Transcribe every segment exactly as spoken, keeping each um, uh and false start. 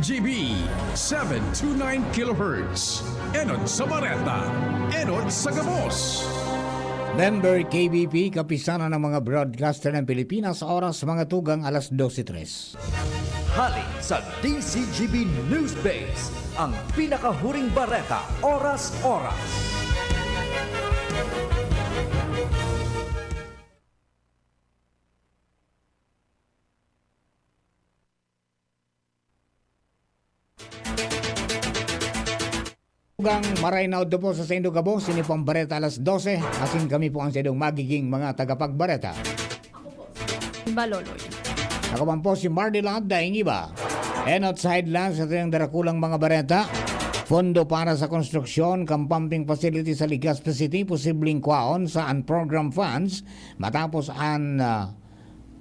G B, seven two nine kilohertz. Enot sa bareta, enot sa gabos. Member K B P, Kapisanan ng mga Broadcaster ng Pilipinas, oras mga tugang alas dose tres. Hali sa D Z G B News Base, ang pinakahuring bareta, oras-oras. Tugang, maray na udto po sa saindong gabos, ini po ang Bareta Alas Dose, asin kami po ang saindong magiging mga tagapagbareta. Baloloy. Ako man po si Mardy Lad, daing iba. Enot sa headlines sa tuyang darakulang mga bareta. Pondo para sa konstruksyon kan pumping facility sa Legazpi City, posibleng kwaon sa unprogrammed funds matapos an, ah,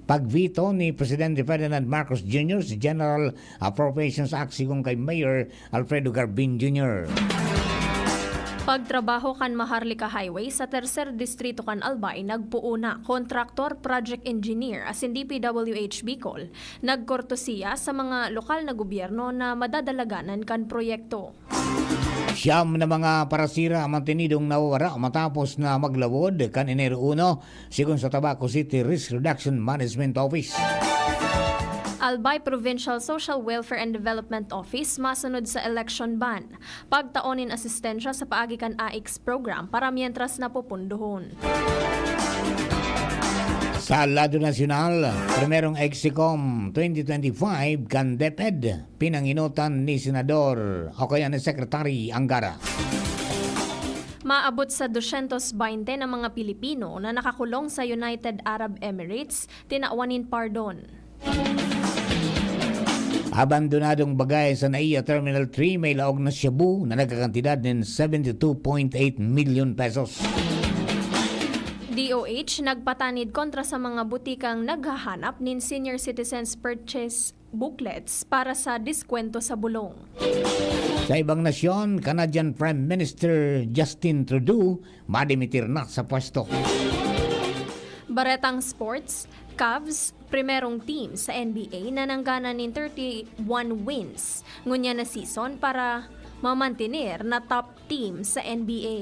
pagveto ni Presidente Ferdinand Marcos Junior sa General Appropriations Act, sigon kay Mayor Alfredo Garbin Junior. Pagtrabaho kan Maharlika Highway sa Tercer Distrito kan Albay nagpoon na. Kontraktor, project engineer asin D P W H Bicol nagkortesiya sa mga lokal na gobyerno na madadalaganan kan proyekto. Siyam na mga parasira mantenidong nawawara matapos na maglawod kan Enero uno, sigon sa Tabaco City Risk Reduction Management Office. Albay Provincial Social Welfare and Development Office masunod sa election ban. Pagtao nin asistensya sa paagi kan A I C S program para mientras napopondohon. Sa lado nasyonal, primerong EGSICOM twenty twenty-five kan DepEd, pinangenotan ni Senador o kaya ni Secretary Angara. Maabot sa dosyentos baynte na mga Pilipino na nakakulong sa United Arab Emirates, tinawan nin pardon. Abandonadong bagay sa NAIA Terminal three may laog na shabu na nagkakantidad nin seventy two point eight milyon pesos. D O H nagpatanid kontra sa mga butikang naghahanap nin senior citizens purchase booklets para sa diskwento sa bulong. Sa ibang nasyon, Canadian Prime Minister Justin Trudeau madimitir na sa pwesto. Baretang sports, Cavs, primerong team sa N B A na nangganan nin thirty-one wins ngunyan na season para mamantener na top team sa N B A.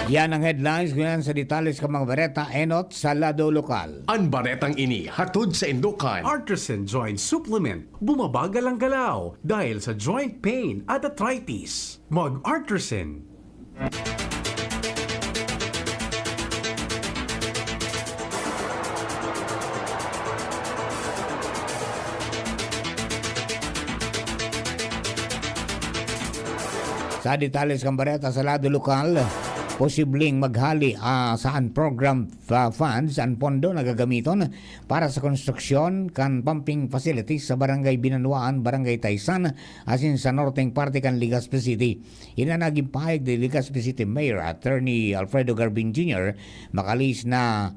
Yan ang headlines. Ngunyan sa detalles kan mga bareta, enot sa lado lokal. An baretang ini hatod saindo kan Artisan Joint Supplement. Bumabagal ang galaw dahil sa joint pain at arthritis. Mag-Artisan. Sa detalles kan bareta sa lado lokal, posibleng maghali, ah, sa unprogrammed, ah, funds an pondo na gagamiton para sa konstruksyon kan pumping facilities sa Barangay Binanuaan, Barangay Taysan, asin sa norteng parte kan Legazpi City. Ini an nagin pahayag ni Legazpi City Mayor Attorney Alfredo Garbin Junior, makalihis na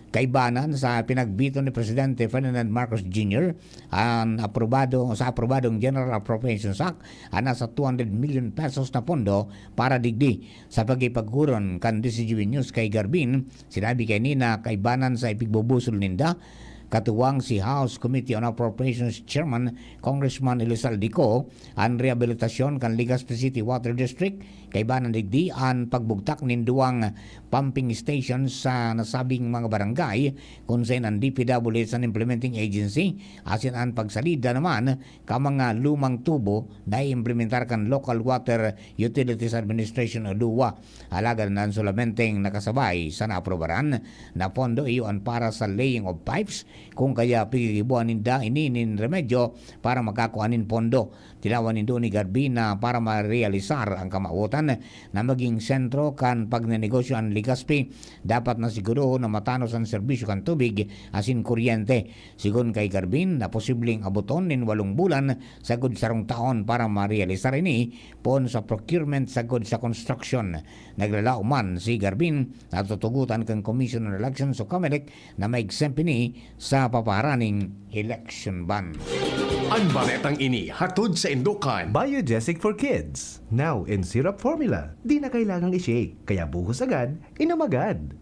kaibanan sa pinagveto ni Presidente Ferdinand Marcos Junior, an aprobado, sa aprobadong General Appropriations Act, an nasa two hundred million pesos na pondo para digdi. Sa pakikipaghuron kan D Z G B News kay Garbin, sinabi kaini na kaibanan sa ipigbubusol ninda, katuwang si House Committee on Appropriations Chairman Congressman Elizalde Co, an rehabilitasyon kan Legazpi City Water District, kaibanan digdi an pagbugtak nin duwang pumping station sa nasabing mga barangay, kun saen an D P W H an implementing agency, asin an pagsalida naman kan mga lumang tubo na iimplementar kan Local Water Utilities Administration o luwa. Alagad an solamenteng nakasabay sa naaprobaran na pondo iyo an para sa laying of pipes, kun kaya pigigiboan ninda ini nin remedyo para makakua nin pondo. Tinawan nindo ni Garbin na para marealisar an kamawotan na magin sentro kan pagnenegosyo an Legazpi, dapat na siguro na matanos an serbisyo kan tubig asin kuryente. Sigon kay Garbin, na posibleng aboton nin walong bulan sagkod sarong taon para marealisar ini, poon sa procurement sagkod sa construction. Naglalaom man si Garbin na tutugotan kan Commission on Elections o COMELEC na ma-exempt ini sa papaharaning election ban. An baretang ini hatod saindo kan Biogesic for Kids, now in syrup formula. Di na kailangang i-shake, kaya buhos agad, inom agad.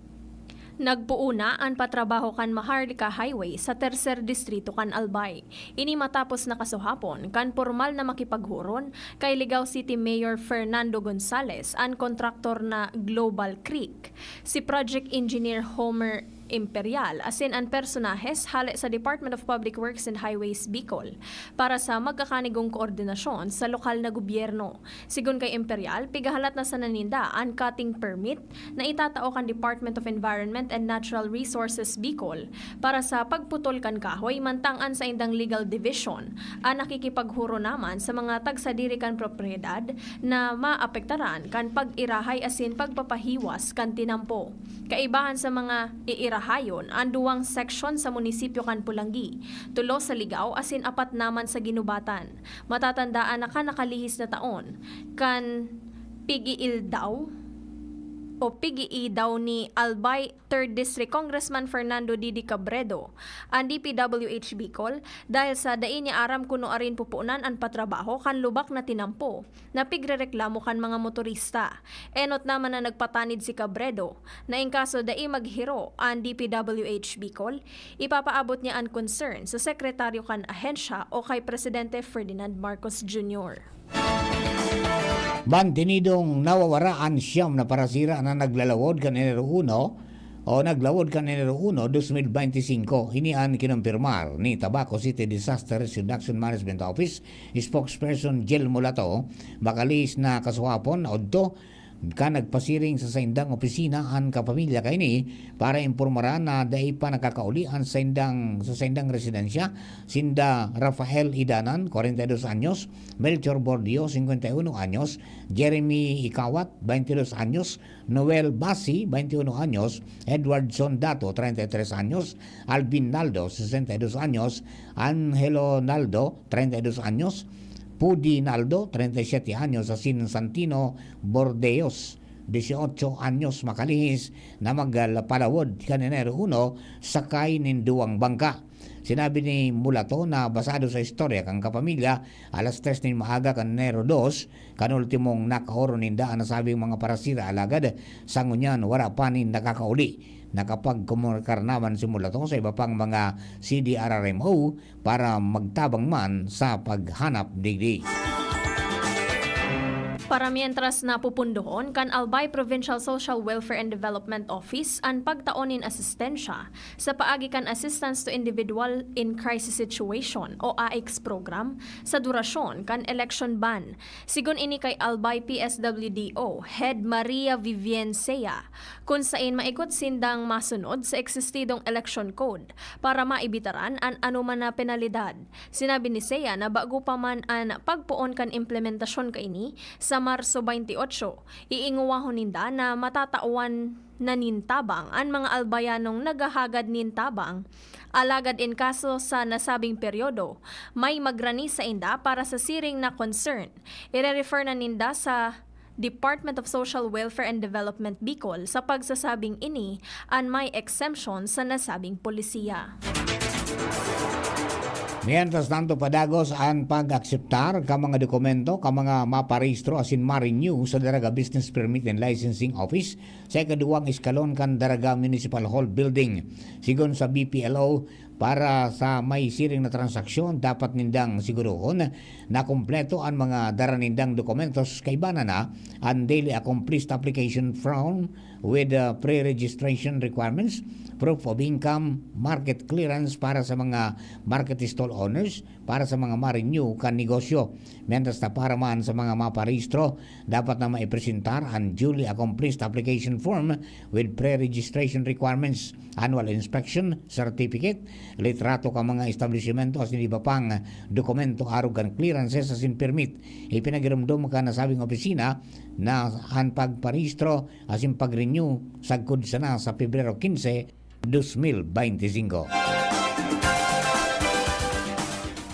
Nagpoon na an patrabaho kan Maharlika Highway sa Tercer Distrito kan Albay. Ini matapos na kasuhapon kan pormal na makipaghuron kay Ligao City Mayor Fernando Gonzales, an kontraktor na Global Creek, si Project Engineer Homer Imperial, asin an personahes hale sa Department of Public Works and Highways Bicol para sa magkakanigong koordinasyon sa lokal na gobyerno. Sigon kay Imperial, pigahalat na sana ninda an cutting permit na itatao kan Department of Environment and Natural Resources Bicol para sa pagputol kan kahoy, mantang an saindang legal division an nakikipaghuron naman sa mga tagsadiri kan propiedad na maapektaran kan pag-irahay asin pagpapahiwas kan tinampo. Kaibahan sa mga iirahayon, an duwang seksyon sa munisipyo kan Polangui, tulo sa Ligao asin apat naman sa Guinobatan. Matatandaan na kan nakalihis na taon, kan pig-iildaw o pig-iidaw ni Albay Third District Congressman Fernando Didi Cabredo, an D P W H Bicol, dahil sa dai niya aram kun nuarin pupunan an patrabaho kan lubak na tinampo na pigrereklamo kan mga motorista. Enot naman na nagpatanid si Cabredo na in kaso dai maghiro an D P W H Bicol, ipapaabot niya an concern sa sekretaryo kan ahensya o kay Presidente Ferdinand Marcos Junior. Mantenidong nawawara an siyam na parasira na naglalawod kan Enero uno o naglawod kan Enero uno, dos mil beinti singko. Ini an kinumpirmar ni Tabaco City Disaster Risk Reduction Management Office spokesperson Jel Mulato, makalihis na kasuhapon, odto kan nagpasiring sa saindang opisina an kapamilya kaini para impormaran na dai pa nakakauli an saindang, sa saindang residensya, sinda Rafael Idanan, kwarenta y dos anyos, Melchor Bordio, singkwenta y uno anyos, Jeremy Ikawat, baintidos anyos, Noel Basi, baintiuno anyos, Edwardson Dato, treinta y tres anyos, Alvin Naldo, sesenta y dos anyos, Angelo Naldo, treinta y dos anyos, Pudi Naldo, treinta y siete anyos, asin Santino Bordeos, dieciocho anyos, makalihis na magpalawod kan Enero uno sakay nin duwang bangka. Sinabi ni Mulato na basado sa istorya kan kapamilya, alas tres nin maaga kan Enero dos, kan ultimong nakaoro ninda an nasabing mga parasira, alagad sa ngunyan wara pa nin nakakauli. Nakapagkomunikar naman si Mulato sa iba pang mga C D R R M O para magtabang man sa paghanap digdi. Para mientras, napupundohon kan Albay Provincial Social Welfare and Development Office an pagtao nin asistensya sa paagi kan Assistance to Individual in Crisis Situation o AICS program sa durasyon kan election ban. Sigon ini kay Albay P S W D O Head Maria Vivian Sea, kun sain maikot sindang masunod sa eksistidong election code para maibitaran an anoman na penalidad. Sinabi ni Sea na bago pa man an pagpoon kan implementasyon kaini sa Marso bainti otso, iingowahon ninda na matatawan na nin tabang an mga Albayanong naghahagad nin tabang. Alagad in kaso sa nasabing peryodo, may magrani sainda para sa siring na concern, ire-refer na ninda sa Department of Social Welfare and Development Bicol sa pagsasabing ini an may exemption sa nasabing polisiya. Mientras tanto, padagos an pag-akseptar ka mga dokumento ka mga maparehistro asin ma-renew sa Daraga Business Permit and Licensing Office sa ikaduwang eskalon kan Daraga Municipal Hall Building. Sigon sa B P L O, para sa may siring na transaksyon, dapat nindang sigurohon na kompleto an mga dara nindang dokumentos, kaiba na an daily accomplished application form with, uh, pre-registration requirements, proof of income, market clearance para sa mga market stall owners, para sa mga ma-renew kan negosyo. Mientras na para man sa mga maparehistro, dapat na maipresentar an duly accomplished application form with pre-registration requirements, annual inspection certificate, litrato kan mga establisimento asin iba pang dokumento arog kan clearances asin permit. Ipinagiromdom kan nasabing opisina na an pagparehistro asin pag-renew sagkod sana sa Pebrero quince, dos mil beinti singko.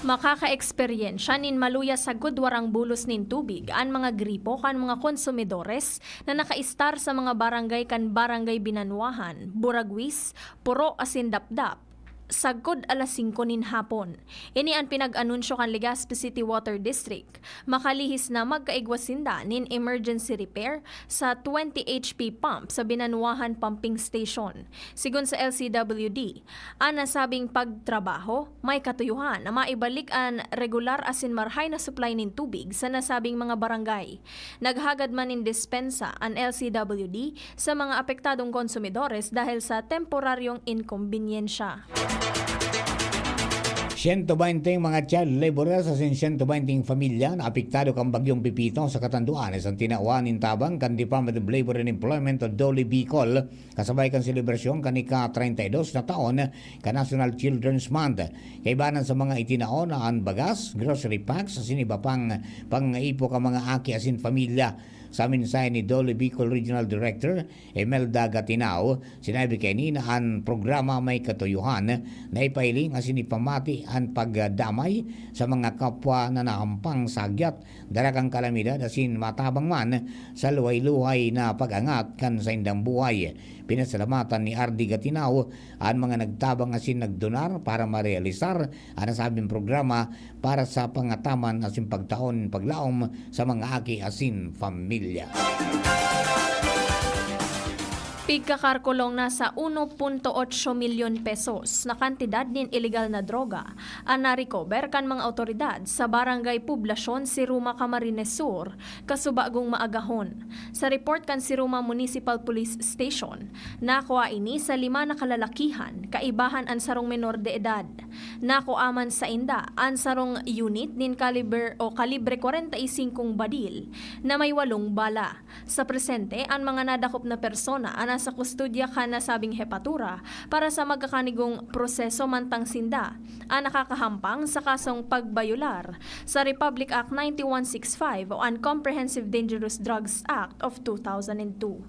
Makakaeksperyensya nin maluya sagkod warang bulos nin tubig an mga gripo kan mga konsumidores na nakaistar sa mga barangay kan Barangay Binanwahan, Buraguis, Puro asin Dapdap, sagkod alas singko nin hapon. Ini an pinag-anunsyo kan Legazpi City Water District, makalihis na magkaigwa sinda nin emergency repair sa twenty H P pump sa Binanwahan Pumping Station. Sigon sa L C W D, an nasabing pagtrabaho may katuyuhan na maibalik an regular asin marhay na supply nin tubig sa nasabing mga barangay. Naghagad man nin dispensa an L C W D sa mga apektadong konsumidores dahil sa temporaryong inkombinyensya. Siyento baynte mga child laborers asin siyento baynte pamilya na apektado kan Bagyong Pepito sa Catanduanes an tinawan nin tabang kan Department of Labor and Employment o DOLE Bicol, kasabay kan selebrasyon kan ika-treinta y dos na taon kan National Children's Month. Kaibanan sa mga itinao na an bagas, grocery packs, asin iba pang pangaipo kan mga aki asin pamilya. Sa mensahe ni DOLE Bicol Regional Director Imelda Gatinao, sinabi kaini na an programa may katuyuhan na ipahiling asin ipamati an pagdamay sa mga kapwa na nahampang sa agyat, dara kan kalamidad asin matabang man sa luhay-luhay na pag-angat kan saindang buhay. Pinasalamatan ni R D Gatinao an mga nagtabang asin nagdonar para marealisar an nasabing programa para sa pangataman asin pagtaon paglaom sa mga aki asin pamilya. Pigkakarkulong na sa uno punto otso milyon pesos na kantidad nin iligal na droga an na-recover kan mga awtoridad sa Barangay Poblacion, Siruma, Camarines Sur, kasubagong maagahon. Sa report kan Siruma Municipal Police Station, nakua ini sa lima na kalalakihan, kaibahan an sarong menor de edad. Nakua man sainda an sarong unit nin kaliber o kalibre kwarenta y singkong badil na may walong bala. Sa presente, an mga nadakop na persona an nasa kustodya kan nasabing hepatura para sa magkakanigong proseso mantang sinda an nakakahampang sa kasong pagbayolar sa Republic Act ninety-one sixty-five o an Comprehensive Dangerous Drugs Act of two thousand and two.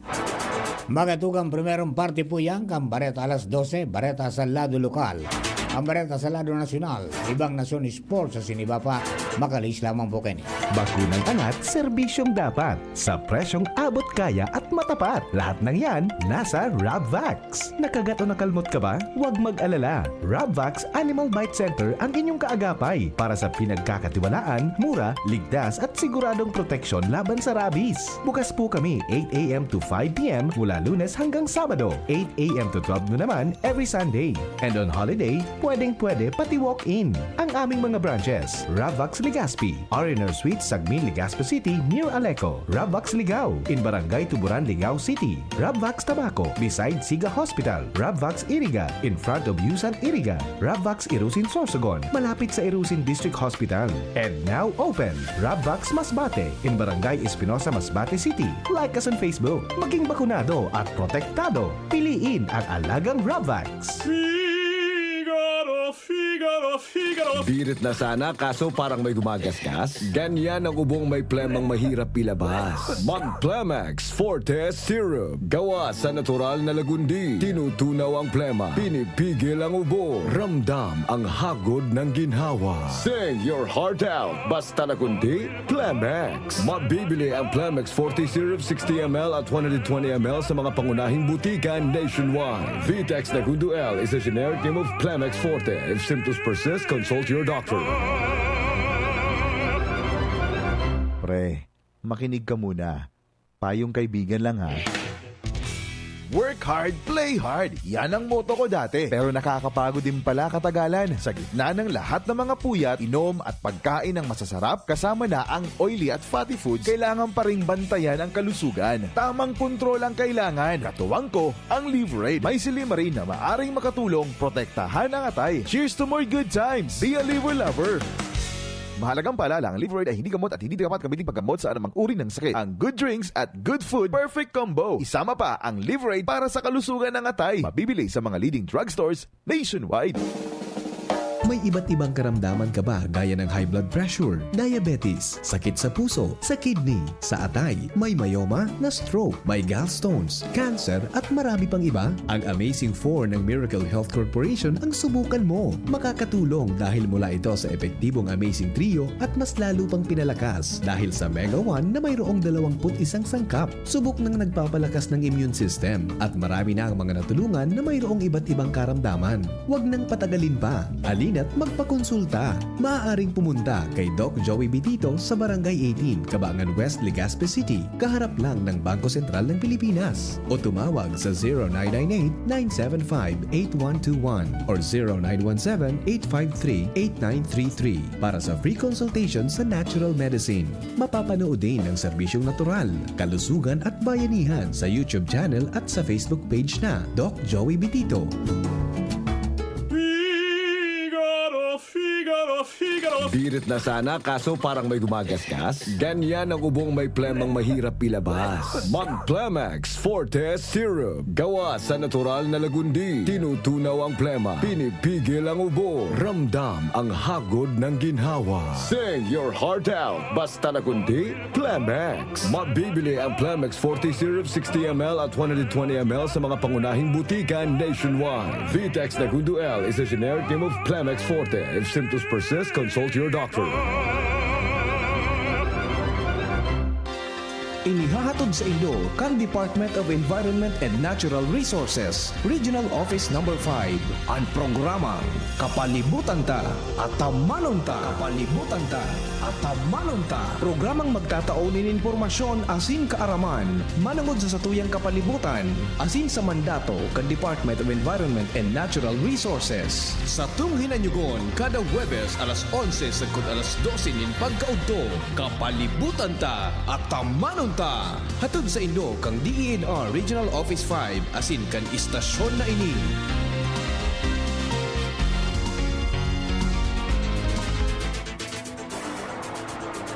Magatugang primerong parte po yan kan Bareta Alas Dose, Bareta sa lado lokal. Ang Bareta sa lado nasyonal, ibang nasyon, sports sa siniba pa, makalihis lamang po kaini. Bakunang angat, serbisyong dapat, sa presyong abot kaya at matapat. Lahat ng yan, nasa Rabvax. Nakagat o nakalmot ka ba? Huwag mag-alala. Rabvax Animal Bite Center ang inyong kaagapay para sa pinagkakatiwalaan, mura, ligtas at siguradong proteksyon laban sa rabies. Bukas po kami eight a.m. to five p.m. mula Lunes hanggang Sabado, eight a.m. to twelve noon naman every Sunday. And on holiday, pwedeng-pwede pati walk-in. Ang aming mga branches, Rabvax Legazpi, R and R Suite, Sagmin, Legazpi City, near Aleco. Rabvax Ligao, in Barangay Tuburan, Ligao City. Rabvax Tabaco, beside Siga Hospital. Rabvax Iriga, in front of Yusan Iriga. Rabvax Irusin Sorsogon, malapit sa Irusin District Hospital. And now open, Rabvax Masbate, in Barangay Espinosa, Masbate City. Like us on Facebook. Maging bakunado at protektado. Piliin ang alagang Rabvax. Figaro, Figaro, Figaro. Birit na sana, kaso parang may gumagasgas. Ganyan ang ubong may plemang mahirap ilabas. Mag Plemex Forte Syrup. Gawa sa natural na lagundi. Tinutunaw ang plema. Pinipigil ang ubo. Ramdam ang hagod ng ginhawa. Sing your heart out. Basta lagundi, Plemex. Mabibili ang Plemex forty Syrup sixty M L at one hundred twenty M L sa mga pangunahing butika nationwide. Vitex Nagundo L is a generic name of Plemex Forte. If symptoms persist, consult your doctor. Pre, makinig ka muna. Payong kaibigan lang ha. Work hard, play hard. Yan ang motto ko dati. Pero nakakapagod din pala katagalan. Sa gitna ng lahat ng mga puyat, inom at pagkain ng masasarap, kasama na ang oily at fatty foods, kailangan pa ring bantayan ang kalusugan. Tamang kontrol ang kailangan. Katuwang ko, ang Liverade. May silymarin na maaring makatulong protektahan ang atay. Cheers to more good times! Be a Liver Lover! Mahalagang paalala, ang Liverade ay hindi gamot at hindi dapat gamitin paggamot sa anumang uri ng sakit. Ang good drinks at good food, perfect combo. Isama pa ang Liverade para sa kalusugan ng atay. Mabibili sa mga leading drugstores nationwide. May iba't ibang karamdaman ka ba gaya ng high blood pressure, diabetes, sakit sa puso, sa kidney, sa atay, may myoma na stroke, may gallstones, cancer at marami pang iba? Ang Amazing four ng Miracle Health Corporation ang subukan mo. Makakatulong dahil mula ito sa epektibong Amazing Trio at mas lalo pang pinalakas dahil sa Mega one na mayroong dalawang put isang sangkap. Subok nang nagpapalakas ng immune system at marami na ang mga natulungan na mayroong iba't ibang karamdaman. Huwag nang patagalin pa. Halina't magpakonsulta. Maaaring pumunta kay Doc Joey Bitito sa Barangay eighteen, Cabangan West, Legazpi City, kaharap lang ng Bangko Sentral ng Pilipinas. O tumawag sa zero nine nine eight, nine seven five, eight one two one or zero nine one seven, eight five three, eight nine three three para sa free consultation sa natural medicine. Mapapanood din ang serbisyong natural, kalusugan at bayanihan sa YouTube channel at sa Facebook page na Doc Joey Bitito. Figaro, Figaro, Figaro. Birit na sana, kaso parang may gumagasgas. Ganyan ang ubong may plemang mahirap ilabas. Mag Plemex Forte Syrup. Gawa sa natural na lagundi. Tinutunaw ang plema. Pinipigil ang ubo. Ramdam ang hagod ng ginhawa. Sing your heart out. Basta lagundi, Plemex. Mabibili ang Plemex Forte Syrup sixty M L at one hundred twenty M L sa mga pangunahing butika nationwide. Vitex Nagundo L is a generic name of Plemex Forte. If symptoms persist, consult your doctor. Inihahatod sa indo kan Department of Environment and Natural Resources, Regional Office Number five, an programang Kapalibutan Ta, Atamanon Ta. Kapalibutan Ta, Atamanon Ta. Programang magtatao nin impormasyon asin kaaraman manongod sa satuyang kapalibutan asin sa mandato kan Department of Environment and Natural Resources. Satong hinanyugon kada Huwebes alas onse sagkod alas dose nin pagkaudto. Kapalibutan Ta, Atamanon Ta. Hatod sa indo kan D E N R Regional Office five asin kan istasyon na ini.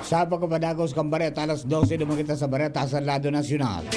Sa pagkapadagos kan bareta, alas dose, duman kita sa bareta sa lado nasyonal.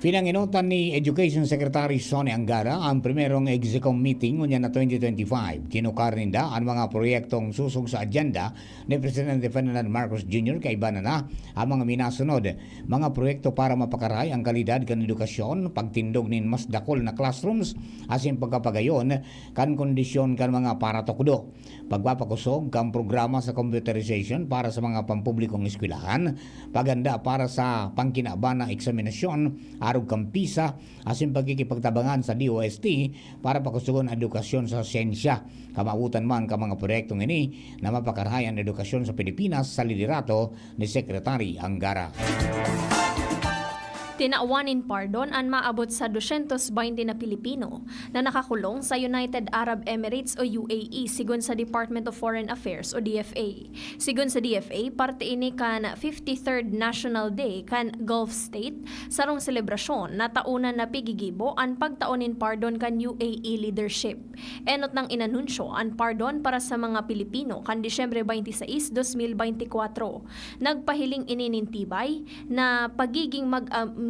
Pinangenotan ni Education Secretary Sonny Angara ang primerong Execom meeting ngunyan na twenty twenty-five. Kinukar ninda an mga proyektong susog sa agenda ni Presidente Ferdinand Marcos Junior kaiba na na ang mga minasunod, mga proyekto para mapakarahay ang kalidad kan edukasyon, pagtindog nin mas dakul na classrooms, asin pagkapagayon kan kondisyon kan mga paratukdo, pagpapakosog kan programa sa computerization para sa mga pampublikong eskwelahan, paghanda para sa pangkinaban na eksaminasyon arog kan PISA, asin pagkikipagtabangan sa D O S T para pakusogon an edukasyon sa syensya. Kamawotan man kan mga proyektong ini na mapakarahay an edukasyon sa Pilipinas sa liderato ni Secretary Angara. Tinawan nin pardon an maabot sa dosyentos baynte na Pilipino na nakakulong sa United Arab Emirates o U A E, sigon sa Department of Foreign Affairs o D F A. Sigon sa D F A, parte ini kan fifty-third National Day kan Gulf State, sarong selebrasyon na taon na napigigibo an pagtao nin pardon kan U A E leadership. Enot nang inanunsyo an pardon para sa mga Pilipino kan Disyembre twenty-six, dos mil bente kwatro. Nagpahiling ini nin tibay na pagiging mag-amigo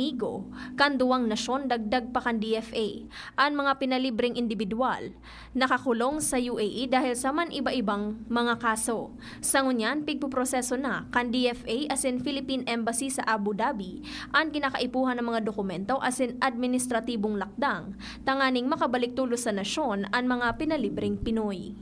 kan duwang nasyon, dagdag pa kan D F A. An mga pinalibreng indibidwal nakakulong sa U A E dahil sa man-iba-ibang mga kaso. Sa ngunyan, pigpoproseso na kan D F A asin Philippine Embassy sa Abu Dhabi an kinakaipuhan na mga dokumento asin administratibong lakdang tanganing makabalik tolos sa nasyon an mga pinalibreng Pinoy.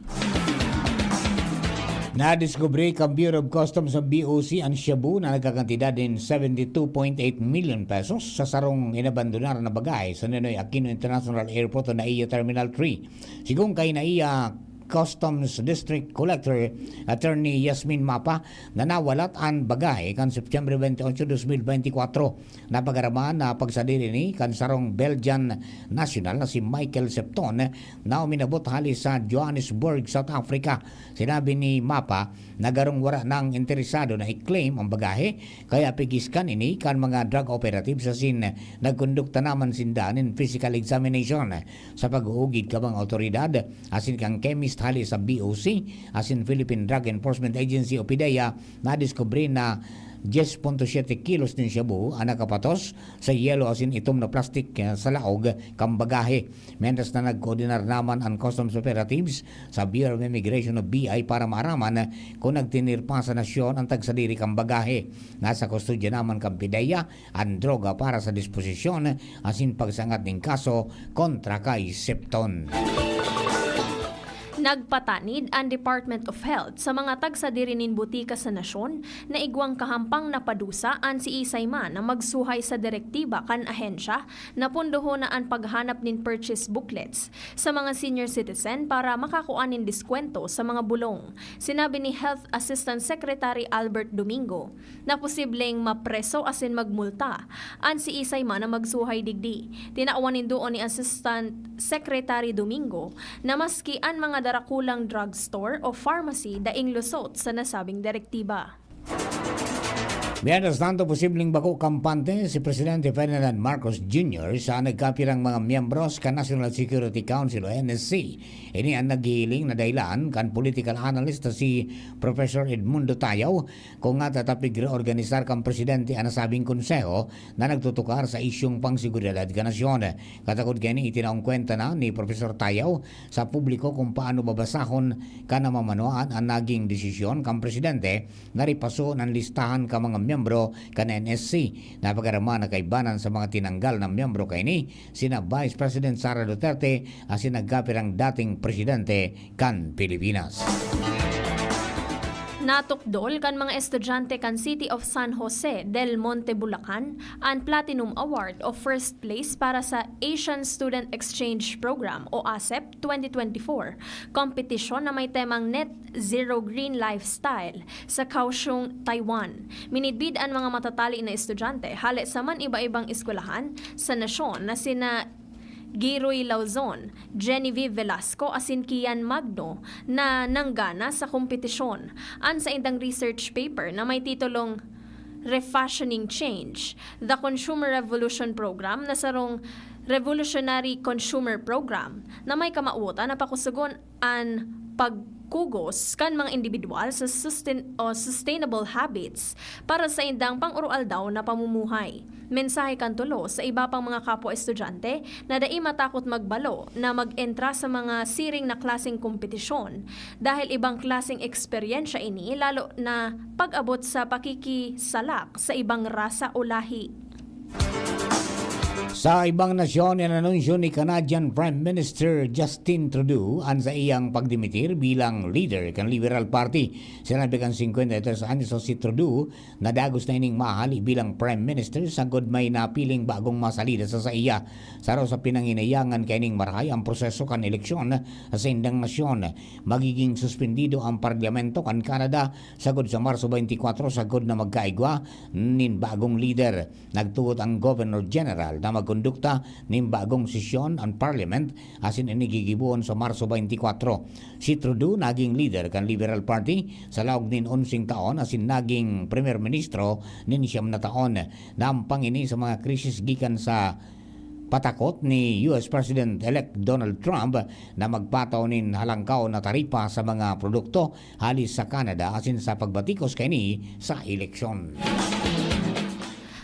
Nadiskubre kan Bureau of Customs o B O C an shabu na nagkakantidad nin seventy two point eight million pesos sa sarong inabandonar na bagahe sa Ninoy Aquino International Airport o NAIA Terminal three. Sigon kay NAIA Customs District Collector Attorney Yasmin Mapa, na nawalat an bagahe kan Septyembre twenty-eight, dos mil bente kwatro. Napag-araman na pagsadiri ini kan sarong Belgian national na si Michael Septon na uminabot hali sa Johannesburg, South Africa. Sinabi ni Mapa na garong wara nang interesado na i-claim ang bagahe, kaya pigiskan ini kan mga drug operatives asin nagkondukta naman sinda nin physical examination. Sa pag-uugid kan mga awtoridad asin kan chemist hali sa B O C asin Philippine Drug Enforcement Agency o PDEA, nadiskubre na diyes punto siyete kilos nin shabu an nakapatos sa yelo asin itom na plastik, eh, sa laog kan bagahe. Mientras na nagkoordinar naman an customs operatives sa Bureau of Immigration o B I para maaraman kun nagtinirpa sa nasyon an tagsadiri kan bagahe. Nasa kustodya naman kan PDEA an droga para sa disposisyon asin pagsangat nin kaso kontra kay Septon. Nagpatanid an Department of Health sa mga tagsadiri nin botika sa nasyon na igwang kahampang na padusa an siisay man na magsuhay sa direktiba kan ahensya na pondohon na an paghanap nin purchase booklets sa mga senior citizen para makakua nin diskwento sa mga bulong. Sinabi ni Health Assistant Secretary Albert Domingo na posibleng mapreso asin magmulta an siisay man na magsuhay digdi. Tinawan nin duon ni Assistant Secretary Domingo na maski an mga darakulang drugstore o pharmacy daing lusot sa nasabing direktiba. Mientras tanto, posibleng bako kampante si Presidente Ferdinand Marcos Junior sa nagkapirang mga miyembros kan National Security Council o N S C. Ini an naghihiling na dahilan kan political analyst na si Professor Edmundo Tayaw kung nga tatapig reorganisar kan presidente an nasabing konseho na nagtutukar sa isyung pangseguridad kan nasyon. Katakod kaini, itinaong kwenta na ni Professor Tayaw sa publiko kung paano babasahon kan namamanuan an naging desisyon kan presidente na ripasoon an listahan kan mga miyembro kan N S C. Napag-araman na kaibanan sa mga tinanggal na miyembro kaini sina Vice President Sara Duterte asin nagkapirang dating presidente kan Pilipinas. Natukdol kan mga estudyante kan City of San Jose del Monte, Bulacan, an Platinum Award o first place para sa Asian Student Exchange Program o ASEP twenty twenty-four kompetisyon na may temang Net Zero Green Lifestyle sa Kaohsiung, Taiwan. Minidbid an mga matatali na estudyante hale sa man iba-ibang eskwelahan sa nasyon na sina Giroy Lauzon, Genevieve Velasco asin Kian Magno na nanggana sa kompetisyon. An saindang research paper na may titulong Refashioning Change, The Consumer Revolution Program na sarong revolutionary consumer program na may kamawotan na pakusugon an pagkugos kan mga indibidwal sa sustain-, o sustainable habits para sa indang pang-aroaldaw na pamumuhay. Mensahe kan tulo sa iba pang mga kapwa estudyante na dai matakot magbalo na mag-entra sa mga siring na klaseng kompetisyon dahil ibang klaseng eksperyensya ini, lalo na pag-abot sa pakikisalak sa ibang rasa o lahi. Sa ibang nasyon, inanunsyo ni Canadian Prime Minister Justin Trudeau an saiyang pagdimitir bilang leader kan Liberal Party. Sinabi kan singkwenta y tres anyos na si Trudeau na dagos na ining mahali bilang Prime Minister sagkod may napiling bagong masalida sa saiya. Saro sa pinanginayangan kaining marahay an proseso kan eleksyon sa saindang nasyon. Magiging suspendido an Parlamento kan Canada sagkod sa Marso twenty-four sagkod na magkaigwa nin bagong lider. Nagtugot ang Governor General na magkondukta nin bagong sesyon an Parliament asin ini gigibohon sa Marso twenty-four. Si Trudeau naging lider kan Liberal Party sa laog nin onseng taon asin naging Premyer Ministro nin siyam na taon. Nahampang ini sa mga krisis gikan sa patakot ni U S President-elect Donald Trump na magpatao nin halangkaw na taripa sa mga produkto hali sa Canada asin sa pagbatikos kaini sa eleksyon.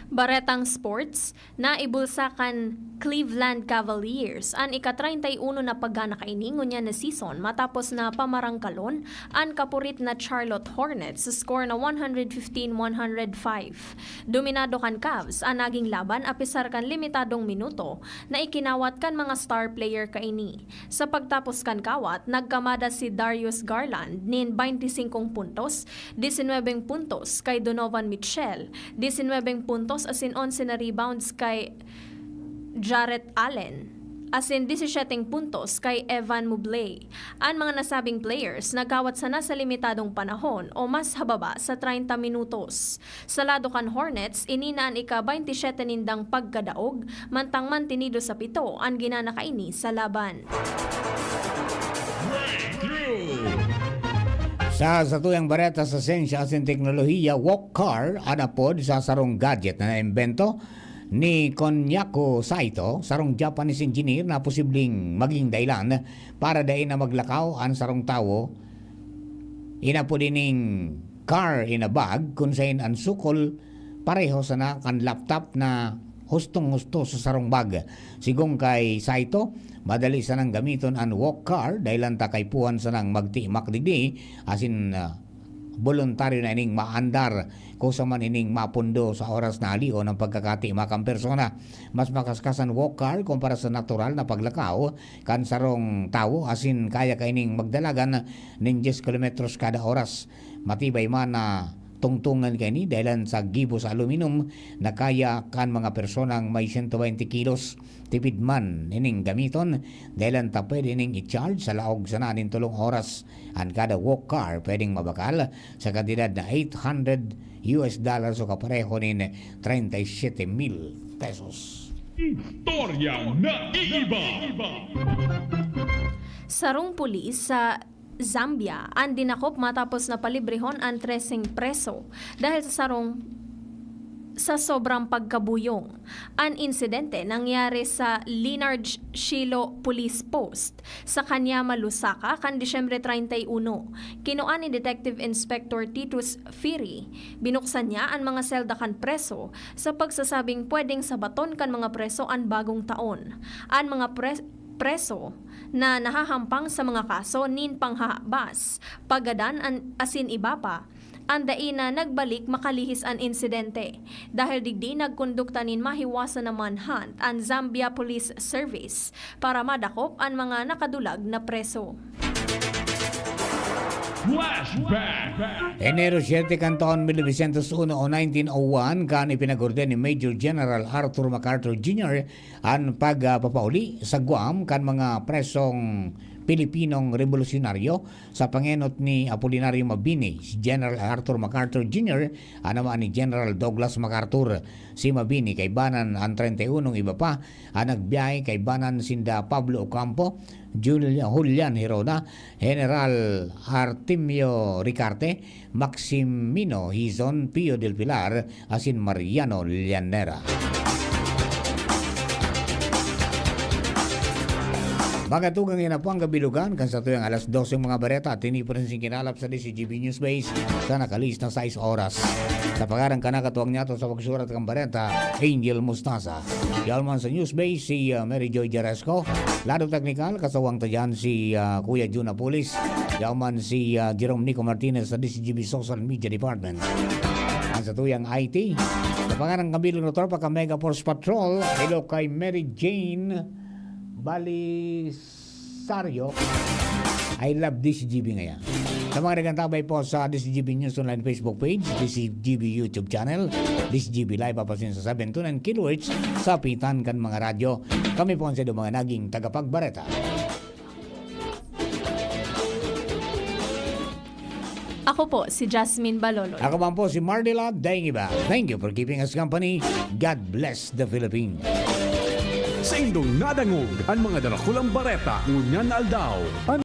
Baretang sports, naibulsa kan Cleveland Cavaliers an ika-treinta y uno na paggana kaini ngunyan na season matapos na pamarangkalon an kapurit na Charlotte Hornets sa score na one hundred fifteen one hundred five. Dominado kan Cavs an naging laban apisar kan limitadong minuto na ikinawat kan mga star player kaini. Sa pagtapos kan kawat, nagkamada si Darius Garland nin baynti singkong puntos, disinwebeng puntos kay Donovan Mitchell, disinwebeng puntos asin onse na rebounds kay Jarrett Allen, asin disisyeteng puntos kay Evan Mobley. An mga nasabing players nagkawat sana sa limitadong panahon o mas hababa sa treinta minutos. Sa lado kan Hornets, ini na an ika-baynti siyete nindang pagkadaog, mantang mantinido sa pito an ginana kaini sa laban. Sa satuyang bareta sa siyensya asin teknolohiya, Walk Car an apod sa sarong gadget na naimbento ni Konyako Saito, sarong Japanese engineer, na posibleng maging dahilan para dai na maglakaw an sarong tawo. Inapod ining car in a bag, kun saen an sukol pareho sana kan laptop na hustong-husto sa sarong bag. Sigon kay Saito, madali sanang gamiton an walk car, dahelan ta kaipuhan sanang magtimak digdi, asin, ah, boluntaryo na ining maandar, kusa man ining mapundo sa oras na halion ang pagkakatimak kan persona. Mas makaskas an walk car kumpara sa natural na paglakaw kan sarong tawo, asin kaya kaining magdalagan nin diyes kilometros kada oras. Matibay man na tungtungan kaini dahelan sa gibo sa aluminum na kaya kan mga personang may sento baynte kilos. Tipid man ining gamiton, dahelan ta pwede ning i-charge sa laog sana nin tolong oras. An kada walk car pwedeng mabakal sa kantidad na eight hundred U S dollars o kapareho nin treinta y siete mil pesos. Istorya na iiba. Sarong pulis sa Zambia an dinakop matapos na palibrehon an treseng preso dahil sa sarong sa sobrang pagkabuyong. An insidente nangyari sa Linarj Shilo Police Post sa Kanyama, Lusaka, kan Disyembre treinta y uno. Kinua ni Detective Inspector Titus Firi. Binuksan niya an mga selda kan preso sa pagsasabing pwedeng sabaton kan mga preso an bagong taon. An mga pre- preso na nahahampang sa mga kaso nin panghahabas, paggadan an, asin iba pa, an dai na nagbalik makalihis an insidente. Dahil digdi, nagkondukta nin mahiwasan na manhunt an Zambia Police Service para madakop an mga nakadulag na preso. Flashback! Enero siete kan taon mil novecientos uno o nineteen oh one, kan ipinag-orden ni Major General Arthur MacArthur Junior an pagpapauli sa Guam kan mga presong Pilipinong rebolusyonaryo sa pangenot ni Apolinario Mabini. Si General Arthur MacArthur Junior an ama ni General Douglas MacArthur. Si Mabini kaibanan an treinta y unong iba pa an nagbiyahe, kaibanan sinda Pablo Ocampo, Jul- Julian Hirona, General Artemio Ricarte, Maximino Hizon, Pio del Pilar, asin Mariano Llanera. Mga tugang, yan na po ang kabilugan kan satuyang alas dose mga bareta. Tinipo rin sing kinalap sa D C G B News Base sa nakalihis na sais oras. Sa pangaran kan nakatuwang niyato sa pagsurat kan bareta, Angel Mostaza. Yaon man sa News Base, si, ah, Mary Joy Jaresco. Lado teknikal, kasawang ta dyan si, ah, Kuya Jun Apulis. Yaon man si, ah, Jerome Nico Martinez sa D C G B Social Media Department. Ang satuyang I T, sa pangaran kan bilang na tropa kan Mega Force Patrol, hello kay Mary Jane Balisario. I love D C G B ngayon. Sa mga nagkantabay po sa D C G B News Online Facebook page, D C G B YouTube channel, D C G B Live, papasin sa seven two nine kilohertz sa pitan kan mga radyo. Kami po ang sa mga naging tagapagbareta. Ako po si Jasmine Balolo. Ako man po si Marnila Daingiba. Thank you for keeping us company. God bless the Philippines. Sa indong nadangog an mga darakulang bareta ngunyan na aldaw.